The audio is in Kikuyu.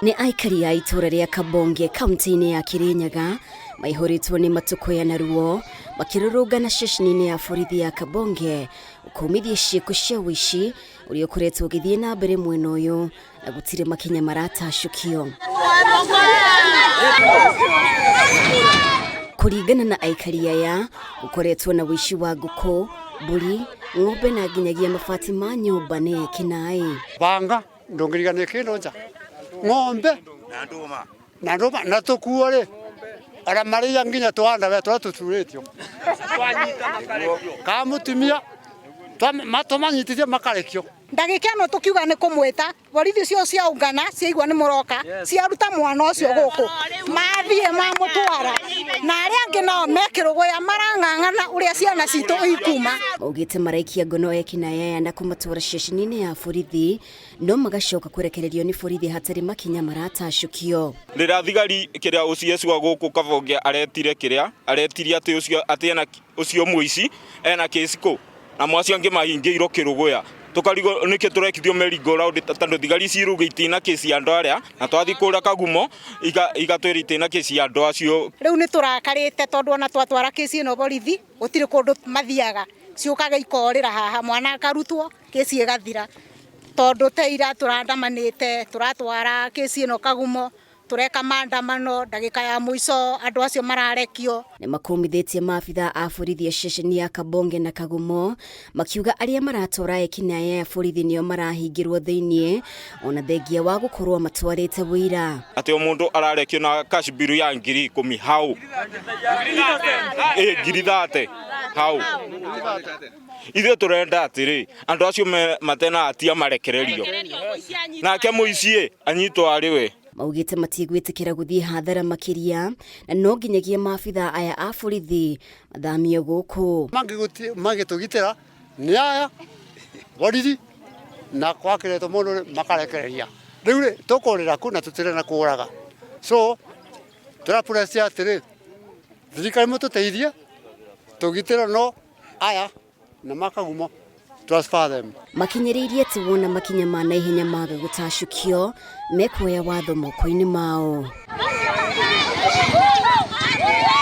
Nĩ aikari a itũũra rĩa Kabonge kaunti-inĩ ya Kirinyaga maihũrĩtwo nĩ matũkũya na ruo makĩrũrũngana ceceni-inĩ ya borithi ya Kabonge kũmithia ciĩko cia ũici ũrĩa ũkoretwo ũgĩthiĩ na mbere mwena ũyũ na gũtirĩ makinya maratacũkio. Kũringana na aikari aya, gũkoretwo na ũici wa ngũkũ, mbũri, ng'ombe na nginyagia mabati ma nyũmba nĩ ekinaĩ. Banga ndũngĩrigana kĩndũ nja ng'ombe na ndũma na tũkuo rĩ ara marĩa nginya twandawe tũrĩa tũturĩtio ka mũtumia matũmanyitithie makarekio. Ndagĩka ĩno tũkiuga nĩ kũmwĩta borithi ũcio ciaũngana ciaigua nĩ mũroka ciaruta mwana ũcio gũkũ mathiĩ mamũtwara na arĩa angĩ nao mekĩrũgũya marang'ang'ana ũrĩa ciana citũ ikuma. Maugĩte maraikia ngono ekinaĩ aya na kũmatwara ceceni-inĩ ya borithi no magacoka kũrekererio nĩ borithi hatarĩ makinya maratacũkio. Rĩrĩa thigari kĩrĩa OCS wa gũkũ Kabonge aretire kĩrĩa aretirie atĩ ũcio atĩ ena ũcio mũici ena kesi kũ namo acio angĩ mahingĩirwo kĩrũgũya tũkarigwo nĩkĩ tũrekithio merry go round tondũ thigari ciruga itina kesi ya andũ arĩa na twathiĩ kũrĩa Kagumo igatwĩra itina kesi ya andũ acio. Rĩu nĩ tũrakarĩte tondũ ona twatwara kesi ĩno borithi gũtirĩ kũndũ mathiaga, ciũkaga ikorĩra haha mwana akarutwo kesi ĩgathira. Tondũ ta ira tũrandamanĩte tũratwara kesi ĩno Kagumo Tũreka maandamano, ndagĩka ya mũico andũ acio mararekio. Nĩ makũmithĩtie maabithaa a borithi a ceceni ya Kabonge na Kagumo makiuga arĩa maratwara ekinaĩ aya borithi nĩo marahingĩrwo thĩinĩ ona thengia wa gũkorwo matwarĩte ũira. Atĩ o mũndũ ararekio na cash bill ya 10,000 hau, ĩ 30,000 hau. Ithuĩ tũrenda atĩrĩ, andũ acio matena hatia marekererio, nake mũici anyitwo arĩ we. Maugĩte matigwĩtĩkĩra gũthiĩ hathara makĩria na no nginyagia maabithaa aya a borithi mathamio gũkũ. Mangĩtũgitĩra nĩ aya borithi na gwakĩretwo mũndũ makarekereria. Rĩu rĩ tũkũrĩra kũ na tũtirĩ na kũraga. So tũra press atĩrĩ, thirikari mũtũteithie tũgitĩrwo no aya na makagumo transfer them. Makinyĩrĩirie atĩ wona makinya ma naihenya maga gũtacũkio, mekuoya watho moko-inĩ mao.